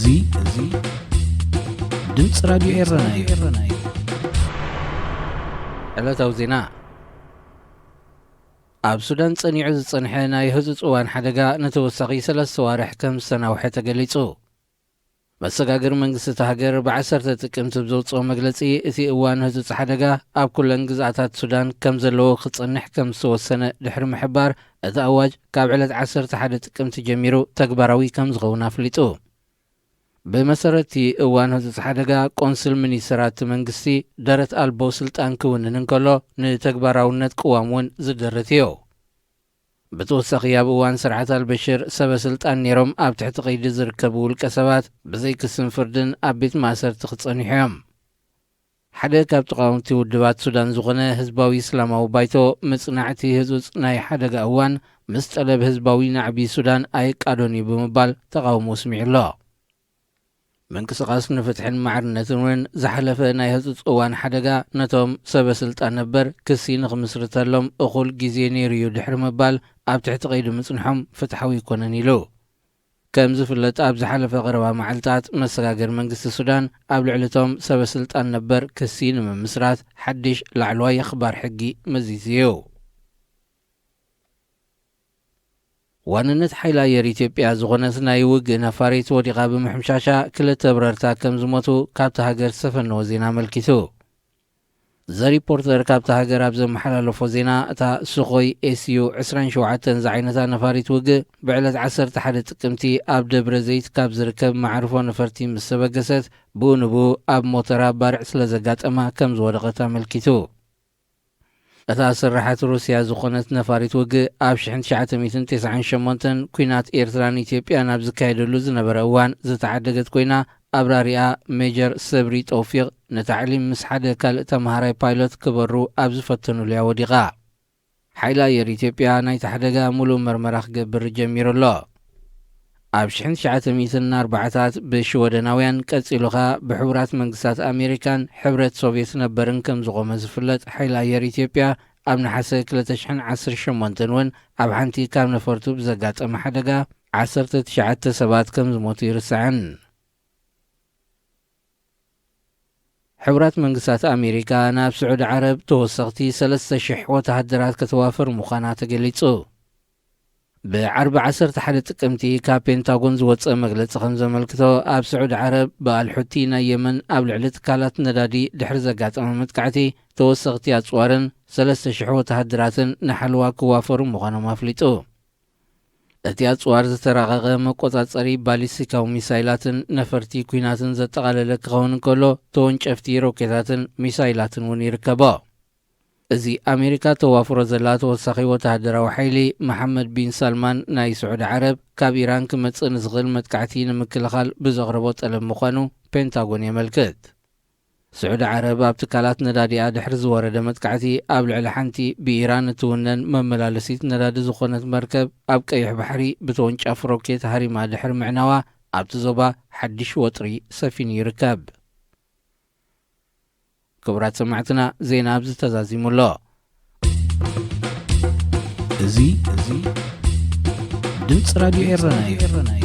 እዚ እዚ ድምፂ ራዲዮ ኤረና እዩ። ዕለታዊ ዜና። ኣብ ሱዳን ጸኒዑ ዝጸንሐ ናይ ህጹጽ እዋን ሓደጋ ንተወሳኺ ሰለስተ ዋርሕ ከም ዝተናውሐ ተገሊጹ። መሰጋገሪ መንግስቲ እታ ሃገር ብ10 ጥቅምቲ ብዘውጽኦ መግለጺ፣ እቲ እዋን ህጹጽ ሓደጋ ኣብ ኩለን ግዝኣታት ሱዳን ከም ዘለዎ ክጸንሕ ከም ዝተወሰነ ድሕሪ ምሕባር፣ እቲ ኣዋጅ ካብ ዕለት ዓሰርተ ሓደ ጥቅምቲ ጀሚሩ ተግባራዊ ከም ዝኸውን ኣፍሊጡ። ብመሰረት እቲ እዋን ህጹጽ ሓደጋ፣ ቆንስል ሚኒስተራት መንግስቲ ደረት ኣልቦ ስልጣን ክውንን እንከሎ፣ ንተግባራውነት ቅዋም እውን ዝደርት እዩ። ብተወሳኺ፣ ኣብ እዋን ስርዓት ኣልበሽር ሰበ ስልጣን ነይሮም ኣብ ትሕቲ ቀይዲ ዝርከቡ ውልቀ ሰባት ብዘይ ክስን ፍርድን ኣብ ቤት ማእሰርቲ ክጸንሑ እዮም። ሓደ ካብ ተቓወምቲ ውድባት ሱዳን ዝኾነ ህዝባዊ እስላማዊ ባይቶ፣ ምጽናዕቲ ህጹጽ ናይ ሓደጋ እዋን ምስ ጠለብ ህዝባዊ ናዕቢ ሱዳን ኣይቃዶን እዩ ብምባል ተቓውሞ ኣስሚዑ ኣሎ። ምንቅስቓስ ንፍትሕን ማዕርነትን እውን ዝሓለፈ ናይ ህጹጽ እዋን ሓደጋ ነቶም ሰበ ስልጣን ነበር ክሲ ንኽምስርተሎም እኹል ግዜ ነይሩ እዩ ድሕሪ ምባል ኣብ ትሕቲ ቀይዲ ምጽንሖም ፍትሓዊ ኣይኮነን ኢሉ። ከም ዝፍለጥ፣ ኣብ ዝሓለፈ ቀረባ መዓልታት መሰጋገሪ መንግስቲ ሱዳን ኣብ ልዕሊ እቶም ሰበ ስልጣን ነበር ክሲ ንምምስራት ሓድሽ ላዕለዋይ ኣኽባር ሕጊ መዚዙ እዩ። ዋንነት ሓይሊ ኣየር ኢትዮጵያ ዝኾነት ናይ ውግእ ነፋሪት ወዲቓ ብምሕምሻሻ ክልተ ብረርታ ከም ዝሞቱ ካብታ ሃገር ዝተፈነወ ዜና ኣመልኪቱ። ዘ ሪፖርተር ካብታ ሃገር ኣብ ዘመሓላለፎ ዜና፣ እታ ሱኾይ ኤስዩ ዕስራን ሸውዓተን ዝዓይነታ ነፋሪት ውግእ ብዕለት ዓሰርተ ሓደ ጥቅምቲ ኣብ ደብረ ዘይት ካብ ዝርከብ መዓርፎ ነፈርቲ ምስ ተበገሰት፣ ብኡ ንብኡ ኣብ ሞተራ ባርዕ ስለ ዘጋጠማ ከም ዝወደቐት ኣመልኪቱ። እታ ስርሓት ሩስያ ዝኾነት ነፋሪት ውግእ ኣብ ሽሕን ትሽዓተ ሚእትን ተስዓን ሸሞንተን ኲናት ኤርትራን ኢትዮጵያን ኣብ ዝካየደሉ ዝነበረ እዋን ዝተዓደገት ኮይና፣ ኣብራሪኣ ሜጀር ሰብሪ ጦፊቕ ንታዕሊም ምስ ሓደ ካልእ ተመሃራይ ፓይሎት ክበሩ ኣብ ዝፈተኑሉ እያ ወዲቓ። ሓይሊ ኣየር ኢትዮጵያ ናይቲ ሓደጋ ሙሉእ መርመራ ክገብር ጀሚሩ ኣሎ። ኣብ ሽሕን ትሽዓተ ሚእትን ኣርባዓታት ብሽወደናውያን፣ ቀጺሉ ኸኣ ብሕቡራት መንግስታት ኣሜሪካን ሕብረት ሶቭየት ነበርን ከም ዝቖመ ዝፍለጥ ሓይሊ ኣየር ኢትዮጵያ፣ ኣብ ነሓሰ ክልተ ሽሕን ዓሰርተ ሸሞንተን እውን ኣብ ሓንቲ ካብ ነፈርቱ ብዘጋጠመ ሓደጋ ዓሰርተ ትሽዓተ ሰባት ከም ዝሞቱ ይርስዕን። ሕቡራት መንግስታት ኣሜሪካ ናብ ስዑዲ ዓረብ ተወሰኽቲ ሰለስተ ሽሕ ወተሃደራት ከተዋፍር ምዃና ተገሊጹ። ብዓርቢ ዓሰርተ ሓደ ጥቅምቲ ካብ ፔንታጎን ዝወጸ መግለጺ ከም ዘመልክቶ፣ ኣብ ስዑዲ ዓረብ ብኣልሑቲ ናይ የመን ኣብ ልዕሊ ትካላት ነዳዲ ድሕሪ ዘጋጠመ መጥቃዕቲ፣ ተወሰኽቲ ኣጽዋርን ሰለስተ ሽሕ ወተሃደራትን ንሓለዋ ክዋፈሩ ምዃኖም ኣፍሊጡ። እቲ ኣጽዋር ዝተራቐቐ መቆጻጸሪ ባሊስቲካዊ ሚሳይላትን ነፈርቲ ኲናትን ዘጠቓለለ ክኸውን እንከሎ፣ ተወንጨፍቲ ሮኬታትን ሚሳይላትን እውን ይርከቦ። እዚ ኣሜሪካ ተዋፍሮ ዘላ ተወሳኺ ወተሃደራዊ ሓይሊ፣ መሓመድ ቢን ሳልማን ናይ ስዑዲ ዓረብ፣ ካብ ኢራን ክመጽእ ንዝኽእል መጥቃዕቲ ንምክልኻል ብዘቕረቦ ጠለብ ምዃኑ ፔንታጎን የመልክት። ስዑዲ ዓረብ ኣብ ትካላት ነዳዲኣ ድሕሪ ዝወረደ መጥቃዕቲ፣ ኣብ ልዕሊ ሓንቲ ብኢራን እትውነን መመላለሲት ነዳዲ ዝኾነት መርከብ ኣብ ቀይሕ ባሕሪ ብተወንጫፊ ሮኬት ሃሪማ ድሕሪ ምዕናዋ፣ ኣብቲ ዞባ ሓድሽ ወጥሪ ሰፊኑ ይርከብ። ክቡራት ሰማዕትና፣ ዜና ኣብዚ ተዛዚሙ ኣሎ። እዚ ድምፂ ራዲዮ ኤረና እዩ።